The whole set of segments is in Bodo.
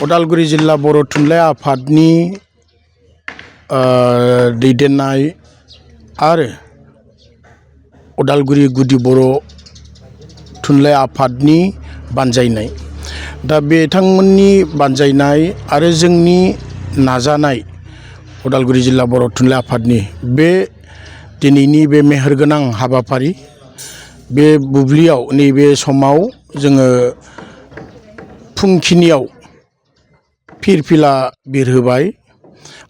उदालगुरि जिल्ला बर' थुनलाइ आफादनि दैदेननाय आरो उदालगुरि गुदि बर' थुनलाइ आफादनि बानजायनाय दा बिथांमोननि बानजायनाय आरो जोंनि नाजानाय उदालगुरि जिल्ला बर' थुनलाइ आफादनि बे दिनैनि बे मेहेरगोनां हाबाफारि बे बुब्लियाव नैबे समाव जोङो फुंखिनियाव फिरफिला बिरहोबाय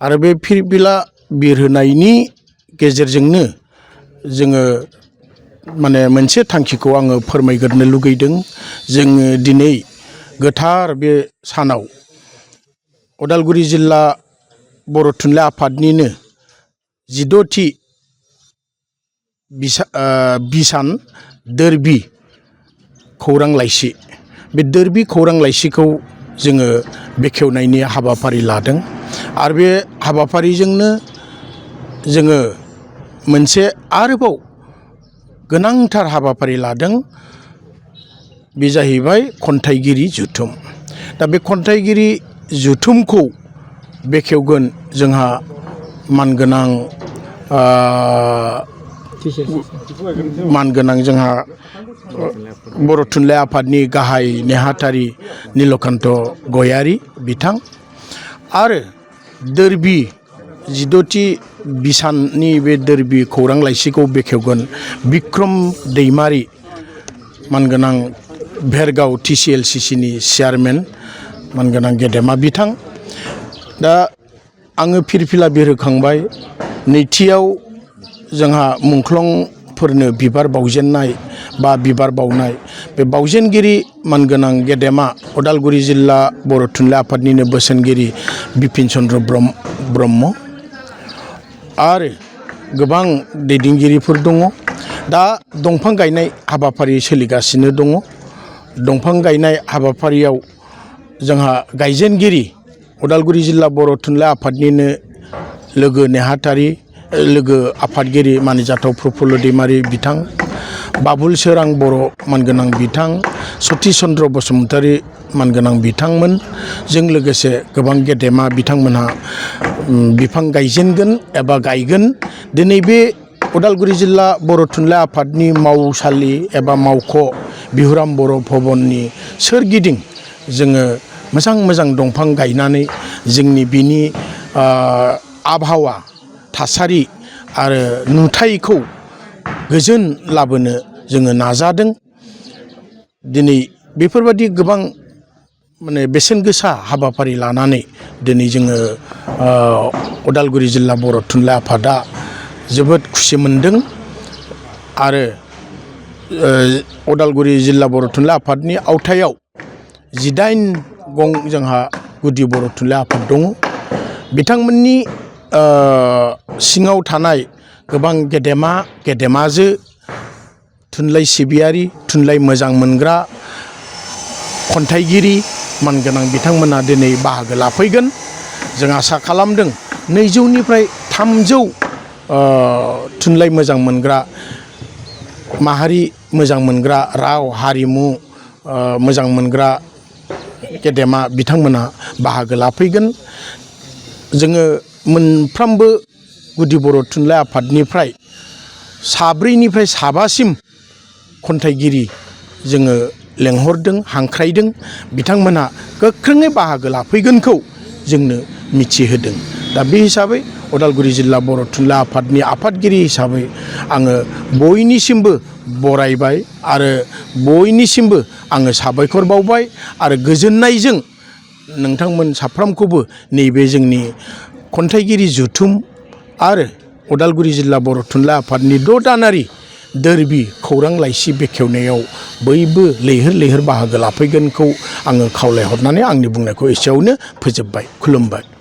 आरो बे फिरफिला बिरहोनायनि गेजेरजोंनो जोङो माने मोनसे थांखिखौ आङो फोरमायग्रोनो लुगैदों। जोङो दिनै गोथार बे सानाव उदालगुरि जिल्ला बर' थुनलाइ आफादनिनो 16थि बिसान दोरबि खौरां लाइसि बे दोरबि खौरां लाइसिखौ जोङो बेखेवनायनि हाबाफारि लादों आरो बे हाबाफारिजोंनो जोङो मोनसे आरोबाव गोनांथार हाबाफारि लादों। बे जाहैबाय खन्थाइगिरि जथुम। दा बे खन्थाइगिरि जथुमखौ बेखेवगोन जोंहा मानगोनां जोंहा बर' थुनलाइ आफादनि गाहाय नेहाथारि नीलकान्त गयारी बिथां आरो दोरबि 16थि बिसाननि बे दोरबि खौरां लाइसिखौ बेखेवगोन बिक्रम दैमारी मानगोनां भेरगाव TCLCCनि चेयारमेन मानगोनां गेदेमा बिथां। दा आङो फिरफिला बिरहोखांबाय। नैथियाव जोंहा मुंख्लंफोरनो बिबार बावजेननाय बा बिबार बावनाय बे बावजेनगिरि मानगोनां गेदेमा उदालगुरि जिल्ला बर' थुनलाइ आफादनिनो बोसोनगिरि बिपिन चन्द्र ब्रह्म आरो गोबां दैदेनगिरिफोर दङ। दा दंफां गायनाय हाबाफारि सोलिगासिनो दङ। दंफां गायनाय हाबाफारियाव जोंहा गायजेनगिरि उदालगुरि जिल्ला बर' थुनलाइ आफादनिनो लोगो आफादगिरि मानिजाथाव प्रफुल्ल दैमारी बिथां, बाबुल सोरां बर' मानगोनां बिथां, सतिश चन्द्र बसुमतारी मानगोनां बिथांमोनजों लोगोसे गोबां गेदेमा बिथांमोनहा बिफां गायजेनगोन एबा गायगोन। दिनै बे उदालगुरि जिल्ला बर' थुनलाइ आफादनि मावसालि एबा मावख' बिहुराम बर' भबननि सोरगिदिं जोङो मोजां दंफां गायनानै जोंनि बिनि आबहावा थासारि आरो नुथायखौ गोजोन लाबोनो जोङो नाजादों। दिनै बेफोरबादि गोबां माने बेसेन गोसा हाबाफारि लानानै दिनै जोङो उदालगुरि जिल्ला बर' थुनलाइ आफादा जोबोद खुसि मोनदों आरो उदालगुरि जिल्ला बर' थुनलाइ आफादनि आवथायाव 18 गं जोंहा गुदि बर' थुनलाइ आफाद दङ। बिथांमोननि सिङाव थानाय गोबां गेदेमाजो थुनलाइ सिबियारि, थुनलाइ मोजां मोनग्रा खन्थाइगिरि मानगोनां बिथांमोना दिनै बाहागो लाफैगोन। जों आसा खालामदों 200निफ्राय 300 थुनलाइ मोजां मोनग्रा माहारि मोजां मोनग्रा राव हारिमु मोजां मोनग्रा गेदेमा बिथांमोना बाहागो लाफैगोन। जोङो मोनफ्रोमबो गुदि बर' थुनलाइ आफादनिफ्राय 4निफ्राय 7सिम खन्थाइगिरि जोङो लेंहरदों, हांख्रायदों। बिथांमोनहा गोख्रोङै बाहागो लाफैगोनखौ जोंनो मिथिहोदों। दा बे हिसाबै उदालगुरि जिल्ला बर' थुनलाइ आफादनि आफादगिरि हिसाबै आङो बयनिसिमबो बरायबाय आरो बयनिसिमबो आङो साबायखर बावबाय आरो गोजोननायजों नोंथांमोन साफ्रोमखौबो नैबे जोंनि खन्थाइगिरि जथुम आरो उदालगुरि जिल्ला बर' थुनलाइ आफादनि 6 दानारि दोरबि खौरां लाइसि बेखेवनायाव बयबो लैहोर बाहागो लाफैगोनखौ आङो खावलायहरनानै आंनि बुंनायखौ एसेयावनो फोजोबबाय। खुलुमबाय।